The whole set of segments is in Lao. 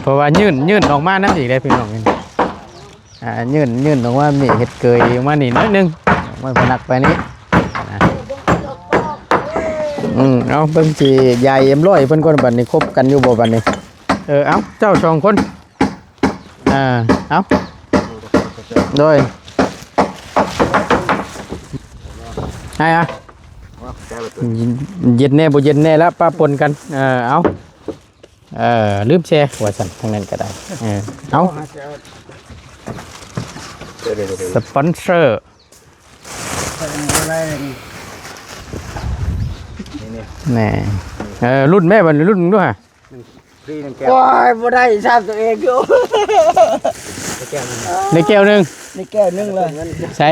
ເພາະວ່າຍື່ນ ຍື່ນອອກມານຳອີກເດ້ພີ່ນ້ອງ. ອ່າ ຍື່ນ ຍື່ນອອກມານີ້ ເຮັດເກີຍອອກມານີ້ໜ້ອຍໜຶ່ງ ມັນພະນັກໄປນີ້ນະ. ອືມ ເອົາ ເບິ່ງຊິຢາຍເອັມຮ້ອຍເພິ່ນກ່ອນ ບັດນີ້ຄົບກັນຢູ່ບໍ່ບັດນີ້. ເອີ ເອົາ ເຈົ້າສອງຄົນ ອ່າ ເອົາ ໂດຍ ໃຫ້ອະ ເຢັນແດ່ບໍ່ເຢັນແດ່ລະ ປະປົນກັນ. ເອີ ເອົາ ເອີ ລືມແຊວ່າຊັ້ນ ທາງນັ້ນກໍໄດ້. ເອີ ເອົາ ສະປອນເຊີ ແນ່ ເອີ ລຸ້ນແມ່ ບັດລຸ້ນດູຫາ. ຟຣີໜຶ່ງແກ້ວ ໂອ້ຍ ບໍ່ໄດ້ຊ້ຳຕົວເອງຢູ່ ໄດ້ແກ້ວໜຶ່ງ ໄດ້ແກ້ວໜຶ່ງ ໄດ້ແກ້ວໜຶ່ງເລີຍ ໃສ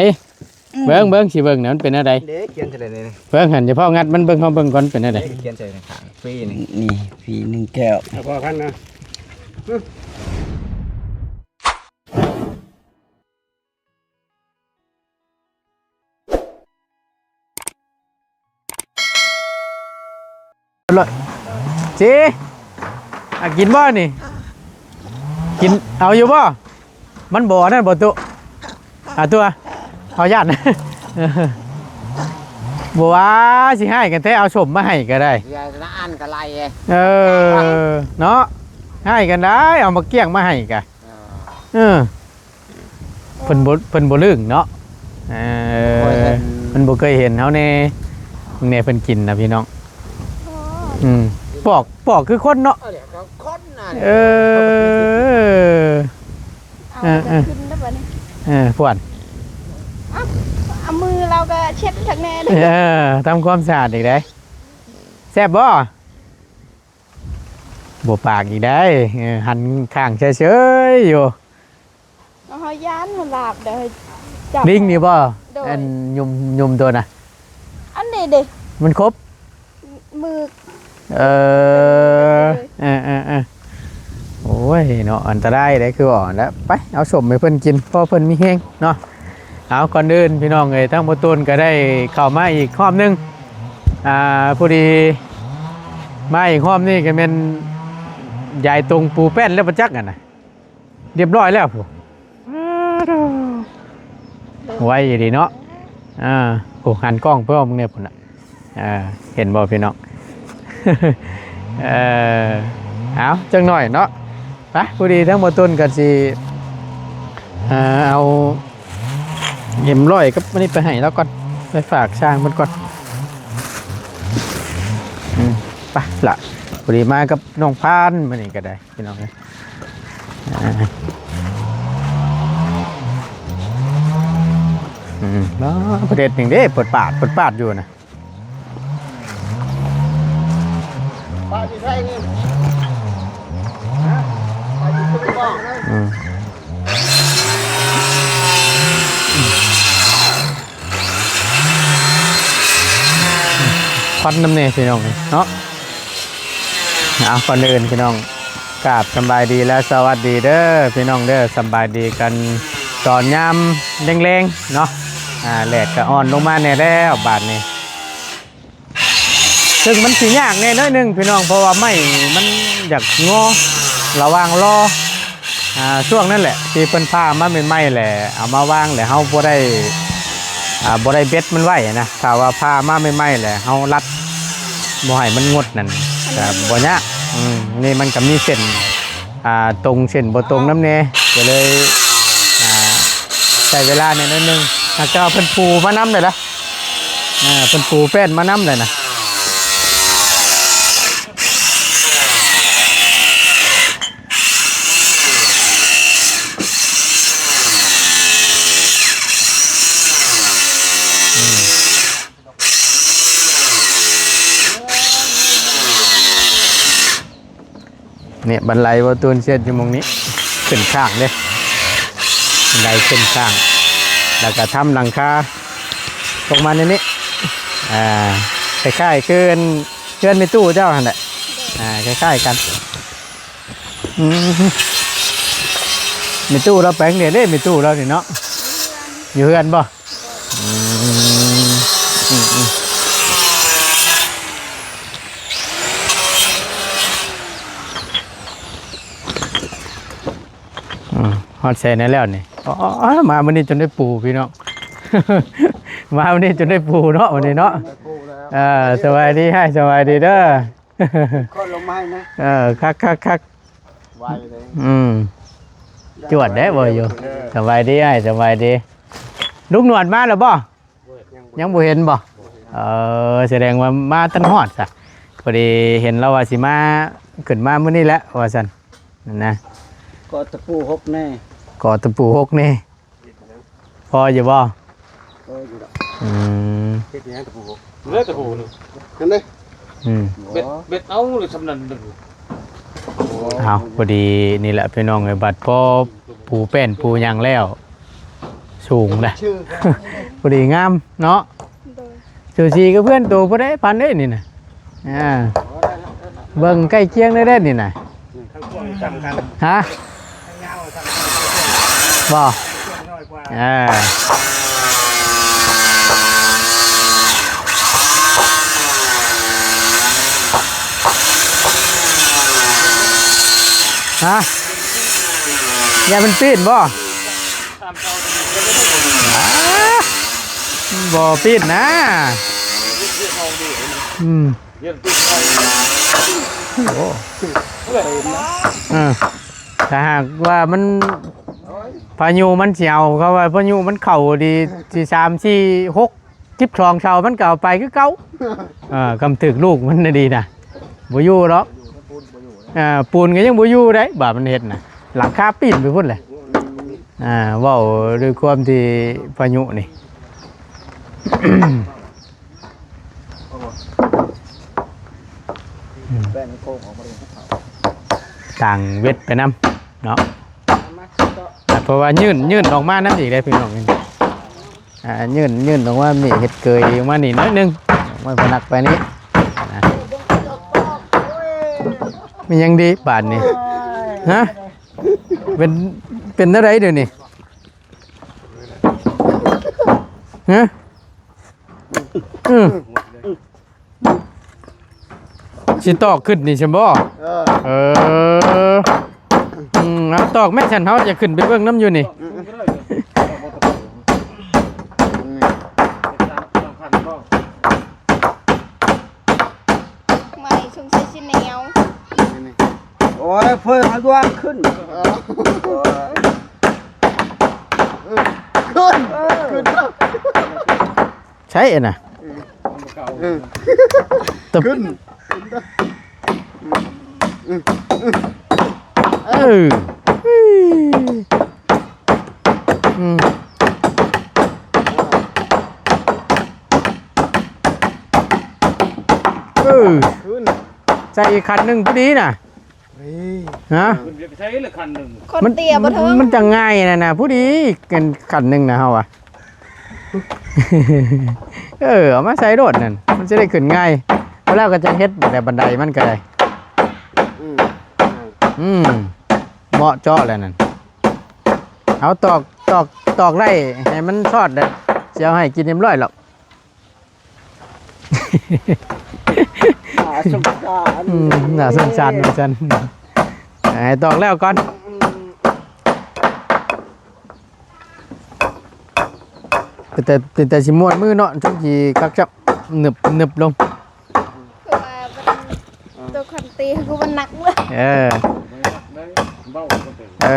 ອືມ ເບິ່ງ ເບິ່ງ ຊິເບິ່ງນະ ມັນເປັນແນວໃດ ເດ້ ຂຽນໃສ່ນີ້ ເບິ່ງຫັ້ນ ຈະເຝົ້າງັດມັນເບິ່ງ ເຮົາເບິ່ງກ່ອນເປັນແນວໃດ ຂຽນໃສ່ຂ້າງ ຟຣີນີ້ ນີ້ ຟຣີໜຶ່ງແກ້ວ ເອົາພໍກັນນະ ໂລດ ຊິ ອາ ກິນບໍ່ນີ້ ກິນ ເອົາຢູ່ບໍ່ ມັນບໍ່ອັນນັ້ນບໍ່ຕຸ ອາ ຕົວະ ເອົາຢ້ານ ບໍ່ວ່າຊິຮ້າຍກັນແທ້ ເອົາສົ້ມມາໃຫ້ກໍໄດ້ ເອີ ເນາະ ຮ້າຍກັນໄດ້ ເອົາໝາກກ້ຽງມາໃຫ້ກະ ເອີ ເອີ ເພິ່ນບໍ່ ເພິ່ນບໍ່ລຶ້ງເນາະ ເອີ ເພິ່ນບໍ່ເຄີຍເຫັນເຮົາແນ່ ເບິ່ງແນ່ເພິ່ນກິນນະພີ່ນ້ອງ ອືມ ປອກ ປອກຄືຄົນເນາະ ເອີ ເອີ ເອີ ເອີ ພວນ ເອົາ ເອົາມືລາວກໍເຊັດຂ້າງແນ່ເດ້ ເອີ ທຳຄວາມສະອາດອີກເດ້ ແຊບບໍ່? ບໍ່ປາກອີກໄດ໋ ເອີ ຫັນຂ້າງເຊີຍໆຢູ່ ເຮົາຢ້ານເຮົາລາບເດີ ຈັບ ລິງນີ້ບໍ່? ໂດຍ ອັນຫຍຸ້ມ ຫຍຸ້ມຕົວນະ ອັນນີ້ເດ ມັນຄົບ ມື ເອີ ເອີ ເອີ ເອີ ໂອ້ຍເນາະ ອັນຕະລາຍເດ້ ຄືວ່າແລ້ວ ໄປເອົາສົ້ມໃຫ້ເພິ່ນກິນ ພໍເພິ່ນມີແຮງເນາະ. ເອົາ ກ່ອນອື່ນພີ່ນ້ອງເອີຍ ທາງບໍ່ຕູນກໍໄດ້ເຂົ້າມາອີກຮອບໜຶ່ງ ອ່າ ພໍດີມາອີກຮອບນີ້ກໍແມ່ນຢາຍຕົງປູແປ້ນແລ້ວບໍ່ຈັກຫັ້ນນະ ຮຽບຮ້ອຍແລ້ວພຸ້ນ ໄວອີ່ຫຼີເນາະ ອ່າ ໂອ້ ຫັນກ້ອງເພິ່ນເບິ່ງແດ່ພຸ້ນນະ ອ່າ ເຫັນບໍ່ພີ່ນ້ອງ ເອີ ເອົາ ຈັກໜ້ອຍເນາະ ໄປ ພໍດີທາງບໍ່ຕູນກໍຊິ ອ່າ ເອົາເອັມຮ້ອຍກັບອັນນີ້ໄປໃຫ້ລາວກ່ອນ ໄປຝາກຊ່າງເພິ່ນກ່ອນ ອືມ ໄປລະ ພໍດີມາກັບນ້ອງພານມື້ນີ້ກໍໄດ້ ພີ່ນ້ອງເອີຍ ອ່າ ອືມ ເນາະ ປະເດັດໜຶ່ງເດ້ ປວດປາດ ປວດປາດຢູ່ນະ ປາດຢູ່ໃສນີ້ ຮະ ປາດຢູ່ ອືມ ຄວັນນຳແດ່ພີ່ນ້ອງເນາະ ເອົາ ກ່ອນອື່ນພີ່ນ້ອງ ກາບສຳບາຍດີ ແລະ ສະຫວັດດີເດີພີ່ນ້ອງເດີ ສຳບາຍດີກັນຕອນຍາມແລງໆເນາະ ອ່າ ແດດກໍອ່ອນລົງມາແດ່ແລ້ວບາດນີ້ ເຊິ່ງມັນຊິຍາກແດ່ໜ້ອຍໜຶ່ງພີ່ນ້ອງ ເພາະວ່າໄມ້ມັນຢາກງໍ ລະຫວ່າງລໍ ອ່າ ຊ່ວງນັ້ນແຫຼະທີ່ເພິ່ນຜ່າມາໃໝ່ໆແຫຼະ ເອົາມາວາງແຫຼະ ເຮົາບໍ່ໄດ້ ອ່າ ບໍ່ໄດ້ເບັດມັນໄວ້ນະ ຖ້າວ່າຜ່າມາໃໝ່ໆແຫຼະ ເຮົາລັດບໍ່ໃຫ້ມັນງົດນັ້ນ ກໍບໍ່ຍາກ ອືມ ນີ້ມັນກໍມີເສັ້ນ ອ່າ ຕົງເສັ້ນບໍ່ຕົງນຳແດ່ ກໍເລີຍ ອ່າ ໃຊ້ເວລາແດ່ໜ້ອຍໜຶ່ງ ຫາກແຕ່ວ່າເພິ່ນປູມານຳແຫຼະ ອ່າ ເພິ່ນປູແປ້ນມານຳແຫຼະນະ ນີ້ບັນໄດບໍ່ຕູນເຊັດຢູ່ໝ່ອງນີ້ ຂຶ້ນຂ້າງເດ້ ບັນໄດຂຶ້ນຂ້າງ ແລ້ວກໍທຳຫຼັງຄາລົງມາໃນນີ້ ອ່າ ຄ້າຍໆຄືເຮືອນ ເຮືອນແມ່ຕູ້ເຈົ້າຫັ້ນແຫຼະ ອ່າ ຄ້າຍໆກັນ ອືມ ແມ່ຕູ້ລາວໄປທາງໃດເດ້ ແມ່ຕູ້ລາວນີ້ເນາະ ຢູ່ເຮືອນບໍ່? ອືມ ອືມ ອືມ ອືມ ອືມ. ຮອດໃສແດ່ແລ້ວນີ້. ອໍ ມາມື້ນີ້ຈົນໄດ້ປູພີ່ນ້ອງ ມາມື້ນີ້ຈົນໄດ້ປູເນາະ ມື້ນີ້ເນາະ. ເອີ ສະບາຍດີອ້າຍ ສະບາຍດີເດີ. ຂ້ອຍລົງມາໃຫ້ນະ. ເອີ ຄັກໆໆ ໄວເລີຍ. ອືມ ຈວດແດ່ບໍ່ຢູ່. ເອີ ສະບາຍດີອ້າຍ ສະບາຍດີ. ລຸງໜວດມາແລ້ວບໍ່? ຍັງບໍ່ເຫັນບໍ່? ເອີ ສະແດງວ່າມາທັນຮອດຊະ. ພໍດີເຫັນລາວວ່າຊິມາ ຂຶ້ນມາມື້ນີ້ແຫຼະວ່າຊັ້ນນະ. ເກາະຕະປູຫົກແນ່ ເກາະຕະປູຫົກແນ່. ພໍຢູ່ບໍ່? ພໍຢູ່ດອກ. ອືມ ເຮັດຫຍັງຕະປູຫົກ? ເລີຍຕະປູໜຶ່ງ ຫັ້ນເດ້. ອືມ ເບັດ ເບັດເອົາຫຼືຊຳນັ້ນໜຶ່ງ. ເອົາ ພໍດີນີ້ແຫຼະພີ່ນ້ອງເອີຍ ບັດພໍປູແປ້ນປູຫຍັງແລ້ວ ສູງແຫຼະ ພໍດີງາມເນາະ. ໂດຍ ສູສີກັບເພື່ອນໂຕຜູ້ໃດ ພັນເດ້ນີ້ນະ. ອ່າ ເບິ່ງໃກ້ຄຽງໄດ້ເດ້ນີ້ນະ. ຮະ? ບໍ່? ເອີ ຮະ? ຢ່າມັນປີ້ນບໍ່? ບໍ່ປີ້ນນະ. ອືມ ໂອ້ ເອີ ຖ້າຫາກວ່າມັນ ພາຍຸມັນຊິເອົາ ເຂົາວ່າພາຍຸມັນເຂົ້າດີ ຊິສາມ ສີ່ ຫົກ ສິບສອງເສົາ ມັນກໍເອົາໄປຄືເກົ່າ. ເອີ ຄຳຖືກລູກມັນນະດີນະ ບໍ່ຢູ່ດອກ. ເອີ ປູນກໍຍັງບໍ່ຢູ່ໄດ໋ ບາດມັນເຮັດນະ ຫຼັງຄາປີ້ນໄປພຸ້ນແຫຼະ. ອ່າ ເວົ້າດ້ວຍຄວາມທີ່ພາຍຸນີ້ ຕ່າງເວັດໄປນຳເນາະ. ເພາະວ່າຍື່ນ ຍື່ນອອກມານຳອີກເດ້ພີ່ນ້ອງ. ອ່າ ຍື່ນ ຍື່ນອອກມານີ້ ເຮັດເກີຍອອກມານີ້ໜ້ອຍໜຶ່ງ ອອກມາພະນັກໄປນີ້ນະ. ມີຫຍັງດີບາດນີ້? ຮະ? ເປັນ ເປັນແນວໃດດຽວນີ້? ຮະ? ອືມ ຊິຕອກຂຶ້ນນີ້ຊັ້ນບໍ່? ເອີ ເອີ ອືມ ເອົາຕອກແມ່ຊັ້ນ ເຮົາຢາກຂຶ້ນໄປເບິ່ງນຳຢູ່ນີ້. ອືມ ອືມ ໄມ້ສົງໄສຊິໜຽວ. ໂອ້ຍ ເພິ່ນເອົາດວງຂຶ້ນ. ເອີ ເອີ ຂຶ້ນ ເອີ ຂຶ້ນ. ໃຊ່ນະ ເອີ ຂຶ້ນ ເອີ ອືມ ເອີ ຂຶ້ນ ໃສ່ອີກຄັນໜຶ່ງພໍດີນະ. ຮະ? ມັນ ມັນຈະງ່າຍນະ ນະ ພໍດີກັນຄັນໜຶ່ງນະ ເຮົາວ່າ. ເອີ ເອົາມາໃສ່ໂລດນັ້ນ ມັນຊິໄດ້ຂຶ້ນງ່າຍ. ແລ້ວກໍຈະເຮັດແບບບັນໄດມັນກໍໄດ້. ອືມ ອືມ ເໝາະເຈາະແລ້ວນັ້ນ. ເອົາຕອກ ຕອກ ຕອກໄດ້ໃຫ້ມັນຊອດແລ້ວ ຊິເອົາໃຫ້ກິນຮຽບຮ້ອຍແລ້ວ. ໜ້າສົງສານ ອືມ ໜ້າສົງສານວ່າຊັ້ນ. ໃຫ້ຕອກແລ້ວກ່ອນ. ອືມ ເປັນແຕ່ ເປັນແຕ່ຊິມ່ວນມືເນາະ ຈັກຊິຄັກຈັກ ໜຶບ ໜຶບລົງ. ຄືວ່າມັນ ຕົວຄັນຕີຄືມັນໜັກເວີຍ. ເອີ ເອີ.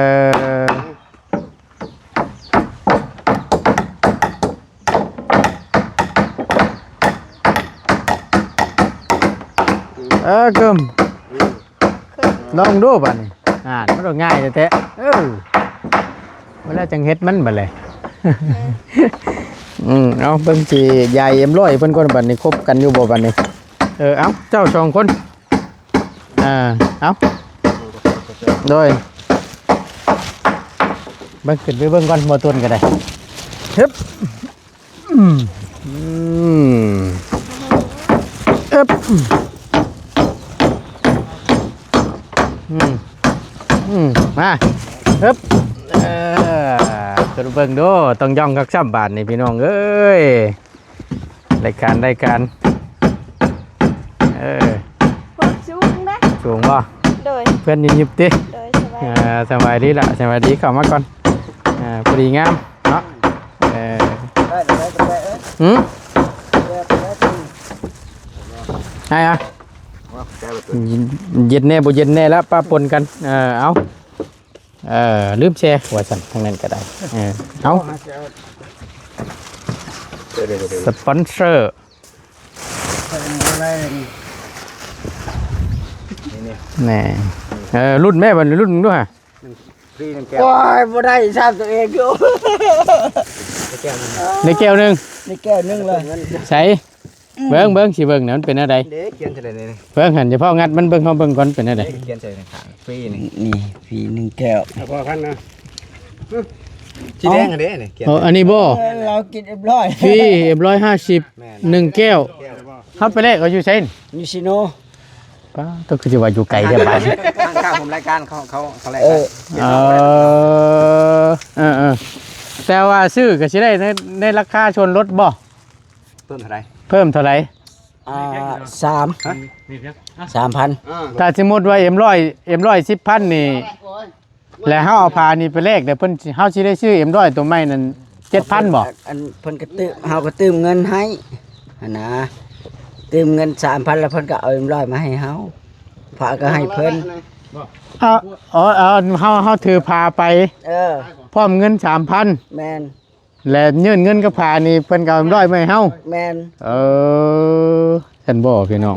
ເອີ ກຶມ ລອງດູບາດນີ້. ອ່າ ມັນກໍງ່າຍແທ້ໆ. ເອີ ເວລາຈັ່ງເຮັດມັນບາດແຫຼະ. ອືມ ເອົາ ເບິ່ງຊິຢາຍເອັມຮ້ອຍເພິ່ນກ່ອນບາດນີ້ ຄົບກັນຢູ່ບໍ່ບາດນີ້. ເອີ ເອົາ ເຈົ້າສອງຄົນ. ອ່າ ເອົາ ໂດຍ ເບິ່ງ ຂຶ້ນໄປເບິ່ງກ່ອນ ບໍ່ຕົນກໍໄດ້. ຮຶບ ອືມ ອືມ ອຶບ ອືມ ອືມ ມາ ຮຶບ ເອີ ຂຶ້ນເບິ່ງດູ ຕ້ອງຢ່ອງຄັກຊ້ຳບາດນີ້ ພີ່ນ້ອງເອີຍ. ລາຍການ ລາຍການ ເອີ ພວກສູງເດ້ ສູງບໍ່? ໂດຍ ເພື່ອນຍິບຕິ? ໂດຍ ສະບາຍ ອ່າ ສະບາຍດີລະ ສະບາຍດີ ເຂົ້າມາກ່ອນ ອ່າ ພໍດີງາມເນາະ ເອີ ໄດ້ ໄດ້ ໄດ້ ເອີ ຫືມ ໄດ້ ໄດ້ ໄດ້ ອ່າ ເຢັນແດ່ບໍ່ເຢັນແດ່ລະ ປະປົນກັນ ເອີ ເອົາ ເອີ ລືມແຊວ່າຊັ້ນ ທາງນັ້ນກໍໄດ້ ເອີ ເອົາ ສະປອນເຊີ ນີ້ ແນ່ ເອີ ລຸ້ນແມ່ ບັດລຸ້ນດູຫາ ຟຣີໜຶ່ງແກ້ວ ໂອ້ຍ ບໍ່ໄດ້ຊ້ຳຕົວເອງຢູ່ ໄດ້ແກ້ວໜຶ່ງ ໄດ້ແກ້ວໜຶ່ງ ໄດ້ແກ້ວໜຶ່ງເລີຍ ໃສ ອືມ ເບິ່ງ ເບິ່ງ ຊິເບິ່ງນະ ມັນເປັນແນວໃດ ເດ້ ຂຽນໃສ່ໃດນີ້ ເບິ່ງຫັ້ນ ຢ່າຟ້າວງັດ ມັນເບິ່ງ ເຮົາເບິ່ງກ່ອນ ເປັນແນວໃດ ຂຽນໃສ່ຂ້າງ ຟຣີນີ້ ນີ້ ຟຣີໜຶ່ງແກ້ວ ສະເພາະພັນນະ ສີແດງຫັ້ນເດ້ນີ້ ຂຽນ ໂອ້ ອັນນີ້ບໍ່ ເອີ ລາວກິນເອັມຮ້ອຍ ຟຣີ ເອັມຮ້ອຍຫ້າສິບ ແມ່ນ ໜຶ່ງແກ້ວ ແກ້ວ ເຮົາໄປແລກເອົາຢູ່ໃສນີ້ ຢູ່ຊີໂນ ປ້າ ຕ້ອງຄືຊິວ່າຢູ່ໄກແທ້ບາດນີ້ ທາງຂ້າງໂຮມລາຍການເຂົາ ເຂົາ ເຂົາແລກ ເອີ ເອີ ເອີ ເອີ ແຕ່ວ່າຊື້ກໍຊິໄດ້ໃນ ໃນລາຄາສ່ວນລົດບໍ່? ເພີ່ມເທົ່າໃດ? ເພີ່ມເທົ່າໃດ? ອ່າ ສາມ ຮະ? ສາມພັນ ຖ້າສົມມຸດວ່າເອັມຮ້ອຍ ເອັມຮ້ອຍສິບພັນນີ້ ແລ້ວເຮົາເອົາຜ້ານີ້ໄປແລກ ແລ້ວເພິ່ນ ເຮົາຊິໄດ້ຊື້ເອັມຮ້ອຍຕົວໃໝ່ນັ້ນເຈັດພັນບໍ່? ອັນ ເພິ່ນກໍຕື່ມ ເຮົາກໍຕື່ມເງິນໃຫ້ຫັ້ນນະ ຕື່ມເງິນສາມພັນ ແລ້ວເພິ່ນກໍເອົາເອັມຮ້ອຍມາໃຫ້ເຮົາ ຜ້າກໍໃຫ້ເພິ່ນ ເອົາ ເອົາ ເອົາ ເຮົາ ເຮົາຖືຜ້າໄປ ເອີ ພ້ອມເງິນສາມພັນ ແມ່ນ ແລະ ຍື່ນເງິນກັບຜ້ານີ້ ເພິ່ນກໍເອົາເອັມຮ້ອຍມາໃຫ້ເຮົາ ແມ່ນ ເອີ ຊັ້ນບໍ່ພີ່ນ້ອງ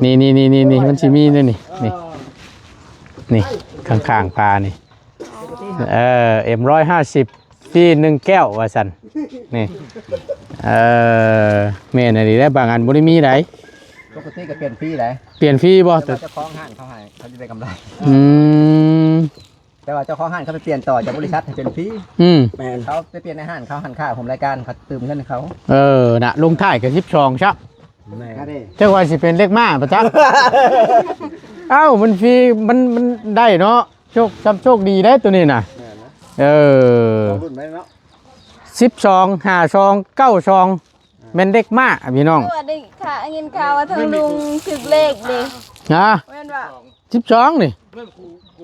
ນີ້ໆໆໆ ມັນຊິມີແນວນີ້ ນີ້ ນີ້ ຂ້າງໆຜ້ານີ້ ເອີ ເອັມຮ້ອຍຫ້າສິບ ຟຣີໜຶ່ງແກ້ວວ່າຊັ້ນ ນີ້ ເອີ ແມ່ນອີ່ຫຼີແຫຼະ ບາງອັນບໍ່ໄດ້ມີໃດ ປົກກະຕິກໍປ່ຽນຟຣີໃດ ປ່ຽນຟຣີບໍ່? ແຕ່ວ່າເຈົ້າຂອງຮ້ານເຂົາໃຫ້ ເຂົາຈະໄດ້ກຳໄລ ອືມ ແຕ່ວ່າເຈົ້າຂອງຮ້ານເຂົາໄປປ່ຽນຕໍ່ຈາກບໍລິສັດໃຫ້ເປັນຟຣີ ອືມ ແມ່ນ ເຂົາໄປປ່ຽນໃນຮ້ານເຂົາ ຮ້ານຄ້າໂຮມລາຍການ ເຂົາຕື່ມເງິນໃຫ້ເຂົາ ເອີ ນະ ລົງທ້າຍກໍສິບສອງຊະ ແມ່ນ ຈັກວ່າຊິເປັນເລກມ້າປະຈັກ ເອົ້າ ມັນຟຣີ ມັນ ມັນໄດ້ເນາະ ໂຊກ ຊ້ຳໂຊກດີເດ້ໂຕນີ້ນະ ແມ່ນນະ ເອີ ເອົາລຸ້ນໄວ້ເນາະ ສິບສອງ ຫ້າສອງ ເກົ້າສອງ ແມ່ນເລກມ້າພີ່ນ້ອງ ຄືວ່າໄດ້ຂ່າວ ຍິນຂ່າວວ່າທາງລຸງຖືກເລກເດ້ ຮະ ແມ່ນບໍ່? ສິບສອງນີ້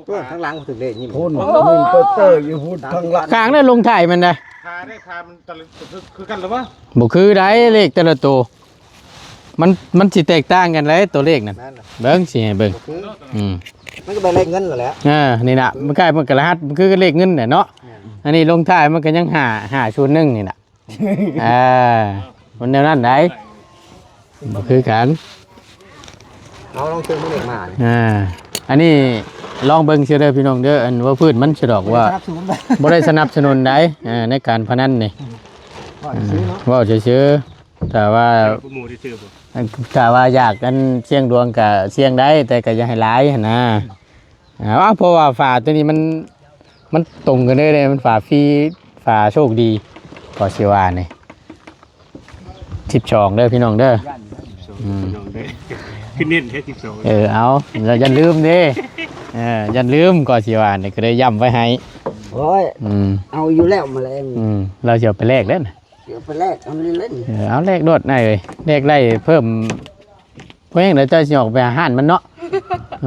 ເອີ ທາງຫຼັງຖືກເລກຍິ້ມ ພຸ້ນ ໂອ້ໂຫ ຍິ້ມເຕີໆຢູ່ພຸ້ນ ທາງຫຼັງ ຂ້າງໄດ້ລົງທ້າຍມັນໄດ ຄ່າໄດ້ຄ່າມັນແຕ່ລະ ຄື ຄືກັນຫຼືບໍ່? ບໍ່ຄືໃດ ເລກແຕ່ລະໂຕ ມັນ ມັນຊິແຕກຕ່າງກັນເດ້ ຕົວເລກນັ້ນ ແມ່ນລະ ເບິ່ງ ຊິໃຫ້ເບິ່ງ ບໍ່ຄື ອືມ ມັນກໍເປັນເລກເງິນນັ້ນແຫຼະ ເອີ ນີ້ນະ ມັນຄ້າຍ ມັນກໍລະຫັດ ມັນຄືເລກເງິນແຫຼະເນາະ ແມ່ນ ອັນນີ້ລົງທ້າຍມັນກໍຍັງຫ້າ ຫ້າສູນໜຶ່ງນີ້ນະ ອ່າ ມັນແນວນັ້ນໃດ ບໍ່ຄືກັນ ເອົາລອງເຊີນເບິ່ງເລກມານີ້ ອ່າ ອັນນີ້ລອງເບິ່ງຊື່ເດີພີ່ນ້ອງເດີ ອັນວ່າພື້ນມັນສະດອກວ່າ ບໍ່ໄດ້ສະໜັບສະໜູນໃດ ອ່າ ໃນການພະນັນນີ້ ເວົ້າຊື່ໆເນາະ ເວົ້າຊື່ໆ ຖ້າວ່າ ໂປຣໂມດຊື່ໆ ຖ້າວ່າຢາກອັນສ່ຽງດວງກະສ່ຽງໄດ້ ແຕ່ກະຢ່າໃຫ້ຫຼາຍຫັ້ນນະ ອ່າ ເພາະວ່າຝາຕົວນີ້ມັນ ມັນຕົງກັນເລີຍເດ້ ມັນຝາຟຣີ ຝາໂຊກດີ ກໍຊິວ່ານີ້ ສິບສອງເດີພີ່ນ້ອງເດີ ຢ້ານຢູ່ ອືມ ພີ່ນ້ອງເດີ ຄືເນັ້ນແທ້ສິບສອງ ເອີ ເອົາ ແລ້ວຢ່າລືມເດ້ ເອີ ຢ່າລືມ ກໍຊິວ່ານີ້ ກໍໄດ້ຢ້ຳໄວ້ໃຫ້ ໂອ້ຍ ອືມ ເອົາຢູ່ແລ້ວມາແລງ ອືມ ລາວຊິເອົາໄປແລກເດ້ນະ ຊິເອົາໄປແລກ ເອົາເລີຍ ເອີ ເອົາແລກໂລດ ນາຍເອີຍ ແລກໄດ້ເພີ່ມ ພໍແຮງແລ້ວເຈົ້າຊິອອກໄປຫາຮ້ານມັນເນາະ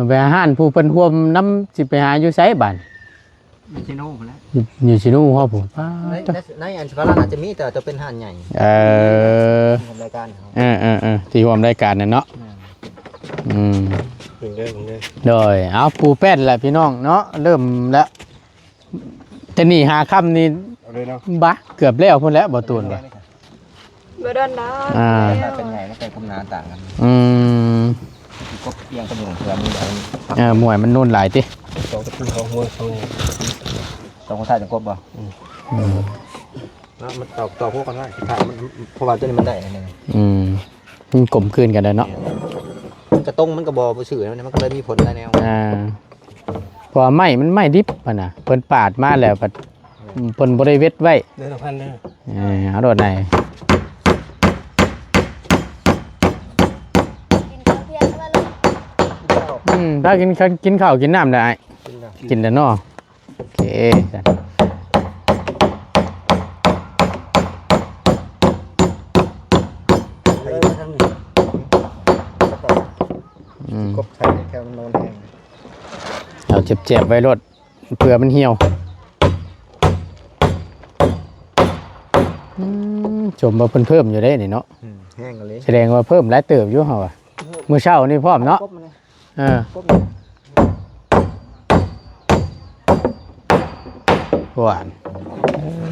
ໄປຫາຮ້ານຜູ້ເພິ່ນຮ່ວມນຳ ຊິໄປຫາຢູ່ໃສບາດ? ຢູ່ຊີໂນພຸ້ນແຫຼະ ຢູ່ຊີໂນເຮົາພຸ້ນ ປາດ ໃນ ໃນ ໃນອັນສະພາລານອາດຈະມີ ແຕ່ວ່າຈະເປັນຮ້ານໃຫຍ່ ເອີ ທີ່ຮ່ວມລາຍການເຮົາ ເອີໆໆ ທີ່ຮ່ວມລາຍການນັ້ນເນາະ ແມ່ນ ອືມ ເບິ່ງເດີ ເບິ່ງເດີ ໂດຍ ເອົາ ປູແປ້ນແຫຼະພີ່ນ້ອງເນາະ ເລີ່ມແລ້ວ ແຕ່ນີ້ຫາຄ່ຳນີ້ ເອົາເລີຍເນາະ ບາ ເກືອບແລ້ວພຸ້ນແຫຼະ ບໍ່ຕູນ ບໍ່ດົນດອກ ອ່າ ເປັນໃຫຍ່ ມັນເປັນຄວາມໜາຕ່າງກັນ ອືມ ກບອຽງກັບໝວຍ ເພື່ອມີອັນ ເອີ ໝວຍມັນນູນຫຼາຍຕິ ສອງຕະປູ ສອງຫົວ ສອງ ສອງຫົວທ້າຍຈັງກບບໍ່? ອືມ ອືມ ເນາະ ມັນຕອກ ຕອກຫົວກັນໄວ້ ສຸດທ້າຍມັນ ເພາະວ່າຕົວນີ້ມັນໄດ້ອັນໜຶ່ງ ອືມ ມັນກົມຄືນກັນໄດ້ເນາະ ມັນກະຕົງ ມັນກະບໍ່ ບໍ່ຊື່ ມັນກະເລີຍມີຜົນຫຼາຍແນວ ອ່າ ເພາະວ່າໄມ້ມັນໄມ້ດິບຫັ້ນນະ ເພິ່ນປາດມາແລ້ວພັດ ເພິ່ນບໍ່ໄດ້ເວັດໄວ້ ເດີສອງພັນເດີ ເອີ ເອົາໂລດນາຍ ກິນເຂົ້າທ່ຽງແລ້ວ ອືມ ພາກິນ ກິນເຂົ້າກິນນ້ຳແລ້ວອ້າຍ ກິນແລ້ວ ກິນແລ້ວເນາະ ໂອເຄ ອືມ ກບໃສ່ແຖວນອນແຫ້ງ ເຮົາຈ ແຈບໆໄວ້ໂລດ ເພື່ອມັນຫ່ຽວ. ອືມ ສົມວ່າເພິ່ນເພີ່ມຢູ່ເດ້ນີ້ເນາະ. ອືມ ແຮງອີ່ຫຼີ ສະແດງວ່າເພີ່ມຫຼາຍເຕີບຢູ່ເຮົາວ່າ. ເອີ ມື້ເຊົ້ານີ້ພ້ອມເນາະ. ເອີ ຄອບເລີຍ ເອີ ຄອບເລີຍ. ຫວານ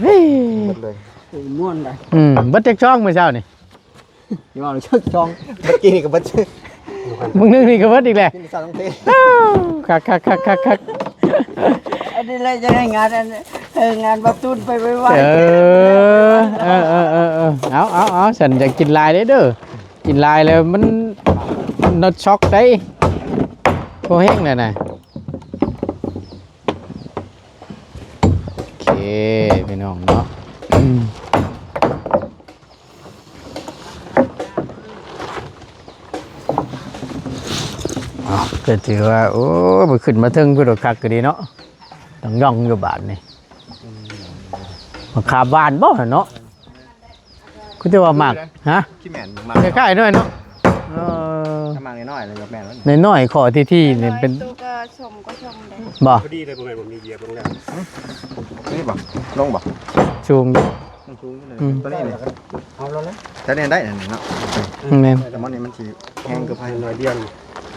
ເຮີ້ຍ ໝົດເລີຍ. ໂອ້ຍ ມ່ວນໄດ໋. ອືມ ເບິດຈັກຊອງມື້ເຊົ້ານີ້? ຢ່າເວົ້າເລື່ອງຊອງ ເມື່ອກີ້ນີ້ກໍເບິດ ມື້ໜຶ່ງນີ້ກໍເບິດອີກແຫຼະ. ກິນຊາວຕ້ອງເທ ອ້າວ ຄັກໆໆໆໆ. ອັນນີ້ແຫຼະຈະໃຫ້ງານ ອັນ ເອີ ງານບ່າວຕູນໄປໄວໆ. ເອີ ເອີໆໆໆ ເອົາໆໆ ຊັ້ນຢ່າກິນຫຼາຍເດີ້ ກິນຫຼາຍແລ້ວມັນນອດຊັອກໄດ໋ ພໍແຮງແລ້ວນະ. ໂອເຄ ພີ່ນ້ອງເນາະ ເອົາ ກໍຖືວ່າ ໂອ້ ໄປຂຶ້ນມາເທິງພຸ້ນ ຄັກກໍດີເນາະ ຕ້ອງຍ່ອງຢູ່ບາດນີ້. ມາຂາບຫວານບໍ່ເນາະ? ຄືແຕ່ວ່າໝາກ ຮະ? ຂີ້ແມ່ນ ໝາກ ຄ້າຍໆໜ້ອຍເນາະ. ເອີ ໝາກນ້ອຍໆ ແລ້ວກໍແມ່ນ ນ້ອຍໆ ຂໍທີ່ໆນີ້ເປັນ ໂຕກໍຊົມກໍຊົມເດ້ ບໍ່? ພໍດີເລີຍ ບໍ່ແມ່ນບໍ່ມີເຢຍເບິ່ງແລ້ວ. ນີ້ບໍ່? ລົງບໍ່? ສູງຢູ່ ມັນສູງຢູ່ເລີຍ. ອືມ ຕົວນີ້ນີ້ ເອົາແລ້ວນະ ແຕ່ນີ້ໄດ້ນັ້ນເນາະ. ແມ່ນ ແຕ່ມັນນີ້ມັນຊິແຮງເກີນໄປໜ້ອຍດຽວ.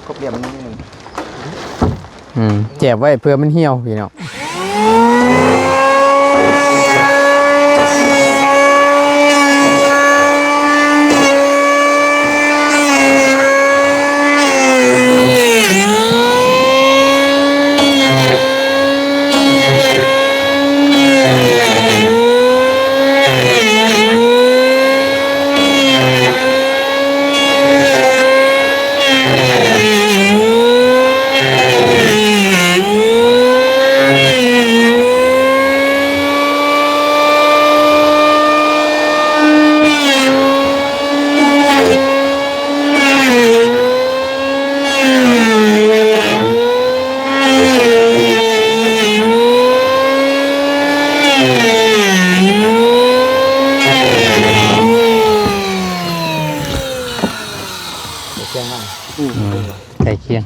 ຄົບລຽບມັນນິດໜຶ່ງ. ອືມ ແຈບໄວ້ເພື່ອມັນຫ່ຽວ ພີ່ນ້ອງ. ໃກ້ຄຽງ ອືມ ໃກ້ຄຽງ.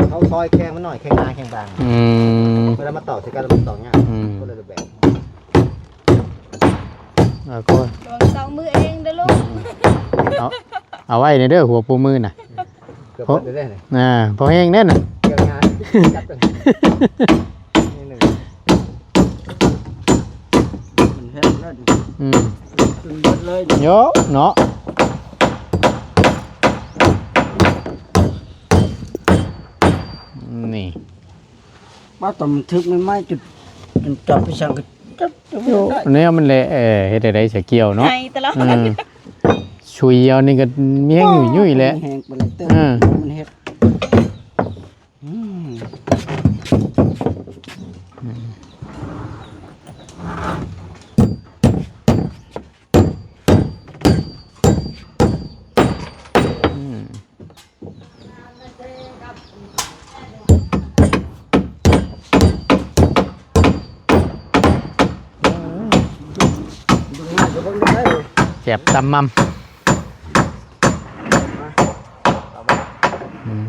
ເຮົາຊອຍແຂ້ງມັນໜ້ອຍ ແຂ້ງໜາແຂ້ງບາງ. ອືມ ເວລາມາຕອກໃສ່ກັນແລ້ວມັນຕອກຍາກ. ອືມ ຄົນລະຮູບແບບ. ເອົາ ລວງເຕົາມືເອງເດີ້ລູກ. ເອົາ ເອົາໄວ້ເດີ ຫົວປູມືນະ. ເກືອບເບິດເລີຍນີ້. ອ່າ ພໍແຮງແນ່ນະ ເກືອບງານ ຈັບເປັນ ນີ້ໜຶ່ງ ມັນແຮງເລີຍ. ອືມ ຂຶ້ນເບິດເລີຍ ໂຍເນາະ. ນີ້ ມາຕອນມັນຖືກໃໝ່ໆ ຈຸດ ຈົນຈັບໄປສັ່ງກໍຈັບ ໂຍ ແນວມັນແຫຼະ ເອີ ເຮັດໃດໄດ້ສະກ່ຽວເນາະ ໃຫ້ຕະຫຼອດ. ເອີ ຊຸຍເອົານີ້ກໍມີແຮງຫຍຸ້ຍໆແຫຼະ ແຮງປານໃດເຕີບ. ເອີ ມັນເຮັດ ອືມ ອືມ ອືມ ແຊບຕຳມຳ ອືມ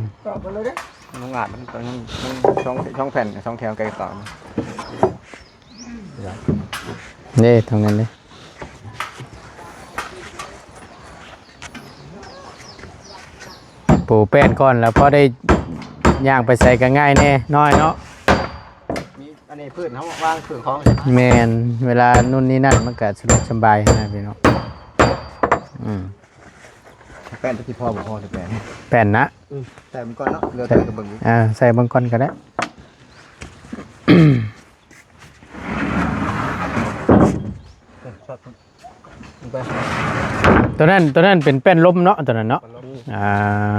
ມັນງາດ ມັນ ມັນ ມັນຊ່ອງ ຊ່ອງແຜ່ນ ຊ່ອງແຖວໄກກວ່າ ເດ້ ທາງນັ້ນເດ້ ປູແປ້ນກ່ອນ ແລ້ວພໍໄດ້ຍ່າງໄປໃສກໍງ່າຍແດ່ນ້ອຍເນາະ. ມີອັນນີ້ພື້ນເຮົາວາງເຄື່ອງຂອງ ແມ່ນ ເວລານຸ່ນນີ້ນັ້ນ ມັນກໍສະດວກສະບາຍນະພີ່ນ້ອງ. ອືມ ແປ້ນຈະຊິພໍບໍ່ພໍແຕ່ແປ້ນ ແປ້ນນະ. ອືມ ໃສ່ມັນກ່ອນເນາະ ເຫຼືອໃສ່ກໍເບິ່ງອີກ. ອ່າ ໃສ່ເບິ່ງກ່ອນກໍໄດ້. ຕົວນັ້ນ ຕົວນັ້ນເປັນແປ້ນລົມເນາະ ຕົວນັ້ນເນາະ. ອືມ ອ່າ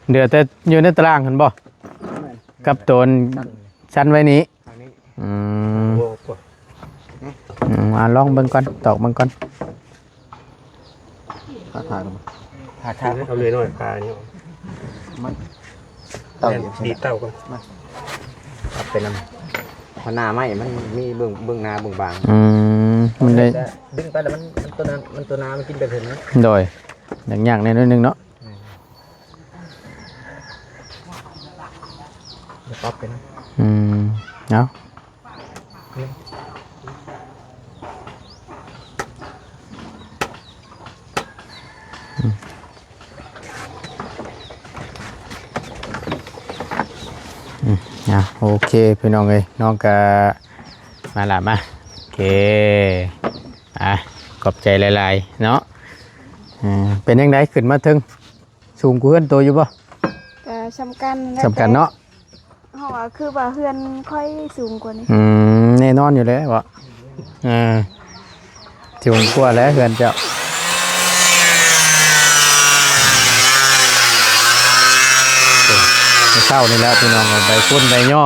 ເຫຼືອແຕ່ຢູ່ໃນຕາລາງຫັ້ນບໍ່? ແມ່ນ ກັບຕົວຊັ້ນໄວ້ນີ້. ທາງນີ້ ອືມ ໂອ້ ອືມ ອ່າ ລອງເບິ່ງກ່ອນ ຕອກເບິ່ງກ່ອນ. ຖ້າທາງ ຖ້າທາງ ເອົາໜ້ອຍໆ ພານີ້ ມັນ ເຕົາ ແມ່ນ ດີດເຕົາກ່ອນ ມາ ປັບໄປນຳ ເພາະໜ້າໄມ້ມັນມີເບື້ອງ ເບື້ອງໜ້າເບື້ອງບາງ ອືມ ມັນໄດ້ ແຕ່ດຶງໄປແລ້ວມັນ ມັນຕົວນັ້ນ ມັນຕົວໜ້າມັນກິນໄປເພິ່ນນະ ໂດຍ ຍາກໆ ແດ່ໜ້ອຍໜຶ່ງເນາະ ແມ່ນ ປັບໄປນຳ ອືມ ເອົາ ອືມ ອ່ະ ໂອເຄ ພີ່ນ້ອງເອີຍ ນ້ອງກະມາລະ ມາ ໂອເຄ ອ່ະ ຂອບໃຈຫຼາຍໆ ເນາະ ເປັນຈັ່ງໃດ ຂຶ້ນມາເທິງ ສູງກວ່າເຮືອນໂຕຢູ່ບໍ່? ກະສ່ຳກັນ ສ່ຳກັນເນາະ ເຮົາວ່າຄືວ່າເຮືອນຂ້ອຍສູງກວ່ານີ້ ອືມ ແນ່ນອນຢູ່ແລ້ວເບາະ ເອີ ສູງກວ່າແລ້ວເຮືອນເຈົ້າ ເຊົ້ານີ້ແຫຼະພີ່ນ້ອງ ໃບຝຸ່ນໃບຍໍ່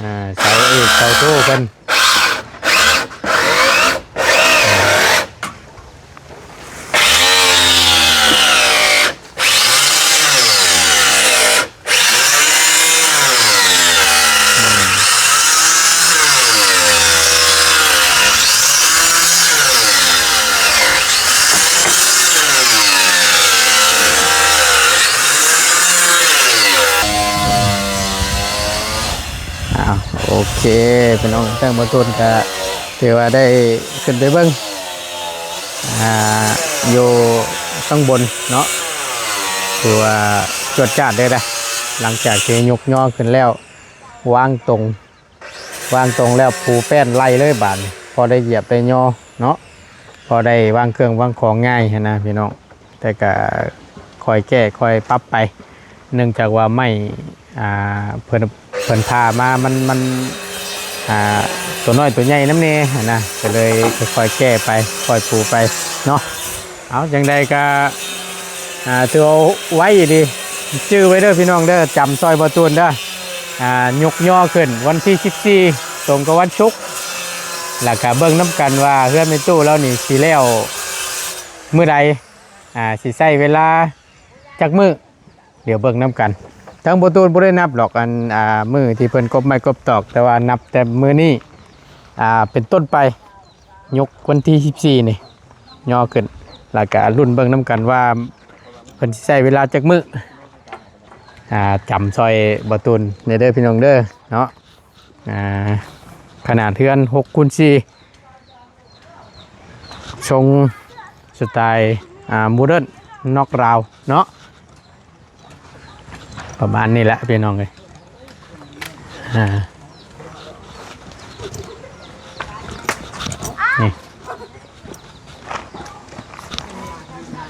ອ່າ ເສົາເອກເສົາໂທເພິ່ນ ອ້າວ ໂອເຄ ພີ່ນ້ອງ ທາງບ່າວຕູນກະຖືວ່າໄດ້ຂຶ້ນໄປເບິ່ງ ອ່າ ຢູ່ຂ້າງບົນເນາະ ຖືວ່າຈວດຈາດເລີຍນະ ຫຼັງຈາກທີ່ຍົກຍໍຂຶ້ນແລ້ວ ວາງຕົງ ວາງຕົງແລ້ວປູແປ້ນໄລ່ເລີຍບາດນີ້ ພໍໄດ້ຢຽບໄດ້ຍໍເນາະ ພໍໄດ້ວາງເຄື່ອງວາງຂອງງ່າຍຫັ້ນນະພີ່ນ້ອງ ແຕ່ກະຄ່ອຍແກ້ຄ່ອຍປັບໄປ ເນື່ອງຈາກວ່າໄມ້ ອ່າ ເພິ່ນ ເພິ່ນຜ່າມາ ມັນ ມັນ ອ່າ ຕົວນ້ອຍຕົວໃຫຍ່ນຳແດ່ຫັ້ນນະ ກະເລີຍຄ່ອຍແກ້ໄປ ຄ່ອຍປູໄປເນາະ. ເອົາ ຈັ່ງໃດກະ ອ່າ ຖືວ່າໄວອີ່ຫຼີ ຈື່ໄວ້ເດີພີ່ນ້ອງເດີ ຈຳຊ່ອຍບ່າວຕູນເດີ ອ່າ ຍົກຍໍຂຶ້ນວັນທີສິບສີ່ ຕົງກັບວັນສຸກ ແລ້ວກະເບິ່ງນຳກັນວ່າເຮືອນແມ່ຕູ້ລາວນີ້ຊິແລ້ວມື້ໃດ ອ່າ ຊິໃຊ້ເວລາຈັກມື້ ດຽວເບິ່ງນຳກັນ. ທາງບ່າວຕູນບໍ່ໄດ້ນັບດອກ ອັນ ອ່າ ມື້ທີ່ເພິ່ນກົບໄມ້ກົບຕອກ ແຕ່ວ່ານັບແຕ່ມື້ນີ້ ອ່າ ເປັນຕົ້ນໄປ ຍົກວັນທີສິບສີ່ນີ້ ຍໍຂຶ້ນ ແລ້ວກະລຸ້ນເບິ່ງນຳກັນວ່າ ເພິ່ນຊິໃຊ້ເວລາຈັກມື້ ອ່າ ຈຳຊ່ອຍບ່າວຕູນແດ່ເດີພີ່ນ້ອງເດີເນາະ. ອ່າ ຂະໜາດເຮືອນຫົກຄູນສີ່ ຊົງສະໄຕ ອ່າ ໂມເດີນ ນອກລາວເນາະ ປະມານນີ້ແຫຼະພີ່ນ້ອງເອີຍ ອ່າ ນີ້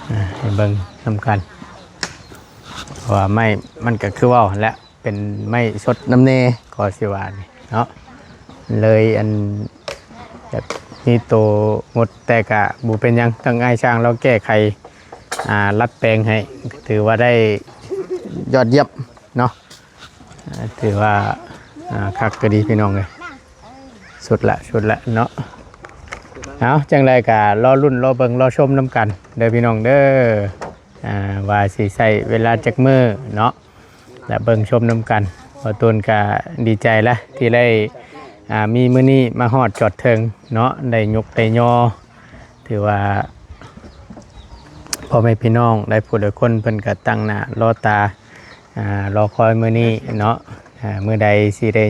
ອ່າ ໃຫ້ເບິ່ງນຳກັນ ເພາະວ່າໄມ້ມັນກະຄືເວົ້າຫັ້ນແຫຼະ ເປັນໄມ້ສົດນຳແດ່ ກໍຊິວ່ານີ້ເນາະ ເລີຍອັນ ແບບມີໂຕງົດ ແຕ່ກະບໍ່ເປັນຫຍັງ ທາງອ້າຍຊ່າງລາວແກ້ໄຂ ອ່າ ດັດແປງໃຫ້ ຖືວ່າໄດ້ຍອດຢ້ຽມເນາະ ອ່າ ຖືວ່າ ອ່າ ຄັກກະດີພີ່ນ້ອງເອີຍ ສຸດລະ ສຸດລະເນາະ. ເອົາ ຈັ່ງໃດກະລໍລຸ້ນ ລໍເບິ່ງ ລໍຊົມນຳກັນເດີພີ່ນ້ອງເດີ ອ່າ ວ່າຊິໃຊ້ເວລາຈັກມື້ເນາະ ແລະ ເບິ່ງຊົມນຳກັນ. ບ່າວຕູນກະດີໃຈລະ ທີ່ໄດ້ ອ່າ ມີມື້ນີ້ມາຮອດຈອດເຖິງເນາະ ໄດ້ຍົກໄດ້ຍໍ ຖືວ່າພໍ່ແມ່ພີ່ນ້ອງຫຼາຍຜູ້ຫຼາຍຄົນເພິ່ນກະຕັ້ງໜ້າລໍຕາ ອ່າ ລໍຄອຍມື້ນີ້ເນາະ ອ່າ ມື້ໃດຊິໄດ້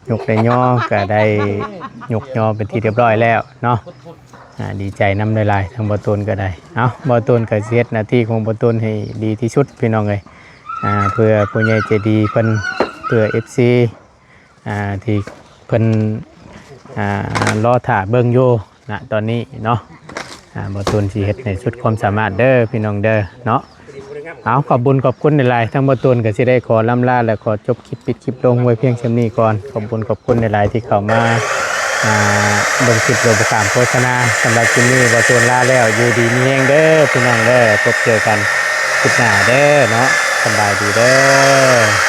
ຍົກໄດ້ຍໍ ກະໄດ້ຍົກຍໍເປັນທີ່ຮຽບຮ້ອຍແລ້ວເນາະ ອ່າ ດີໃຈນຳຫຼາຍໆ ທາງບ່າວຕູນກະໄດ້. ເອົາ ບ່າວຕູນກະຊິເຮັດໜ້າທີ່ຂອງບ່າວຕູນໃຫ້ດີທີ່ສຸດພີ່ນ້ອງເອີຍ ອ່າ ເພື່ອຜູ້ໃຫຍ່ໃຈດີເພິ່ນ ເພື່ອເອັຟຊີ ອ່າ ທີ່ເພິ່ນ ອ່າ ລໍຖ້າເບິ່ງຢູ່ ນະຕອນນີ້ເນາະ ອ່າ ບ່າວຕູນຊິເຮັດໃຫ້ສຸດຄວາມສາມາດເດີພີ່ນ້ອງເດີເນາະ. ເອົາ ຂອບບຸນຂອບຄຸນຫຼາຍໆ ທາງບ່າວຕູນກະຊິໄດ້ຂໍລ່ຳລາ ແລະ ຂໍຈົບຄລິບ ປິດຄລິບລົງໄວ້ພຽງສ່ຳນີ້ກ່ອນ. ຂອບບຸນຂອບຄຸນຫຼາຍໆ ທີ່ເຂົ້າມາ ອ່າ ເບິ່ງຄລິບໂດຍບໍ່ຂ້າມໂຄສະນາ. ສຳລັບຄລິບນີ້ບ່າວຕູນລາແລ້ວ ຢູ່ດີມີແຮງເດີພີ່ນ້ອງເດີ ພົບເຈີກັນຄລິບໜ້າເດີເນາະ ສະບາຍດີເດີ.